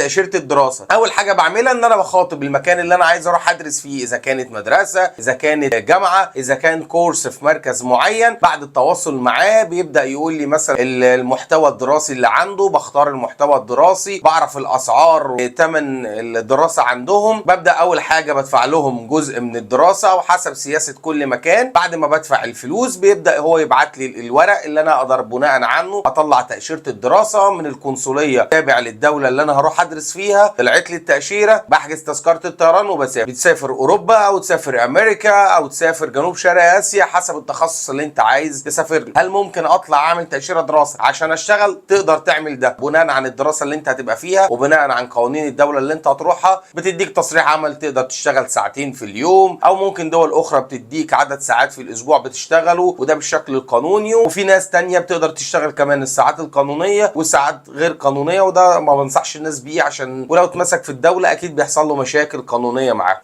تاشيرة الدراسه، اول حاجة بعملها ان انا بخاطب المكان اللي انا عايز اروح ادرس فيه، اذا كانت مدرسه، اذا كانت جامعه، اذا كان كورس في مركز معين. بعد التواصل معاه بيبدا يقول لي مثلا المحتوى الدراسي اللي عنده، بختار المحتوى الدراسي، بعرف الاسعار، ثمن الدراسة عندهم. ببدا اول حاجة بدفع لهم جزء من الدراسة وحسب سياسة كل مكان. بعد ما بدفع الفلوس بيبدا هو يبعت لي الورق اللي انا اقدر بناء عنه اطلع تاشيرة الدراسة من القنصليه تابع للدولة اللي انا هروح ادرس فيها. طلعت لي التاشيره، بحجز تذكره الطيران وبسافر. بتسافر اوروبا او تسافر امريكا او تسافر جنوب شرق اسيا حسب التخصص اللي انت عايز تسافر له. هل ممكن اطلع اعمل تاشيرة دراسة عشان اشتغل؟ تقدر تعمل ده بناء عن الدراسة اللي انت هتبقى فيها وبناء عن قوانين الدولة اللي انت هتروحها. بتديك تصريح عمل تقدر تشتغل ساعتين في اليوم، او ممكن دول اخرى بتديك عدد ساعات في الاسبوع بتشتغله، وده بالشكل القانوني. وفي ناس تانية بتقدر تشتغل كمان الساعات القانونية والساعات غير قانونيه، وده ما بنصحش الناس بيه عشان ولو اتمسك في الدولة اكيد بيحصل له مشاكل قانونية معاه.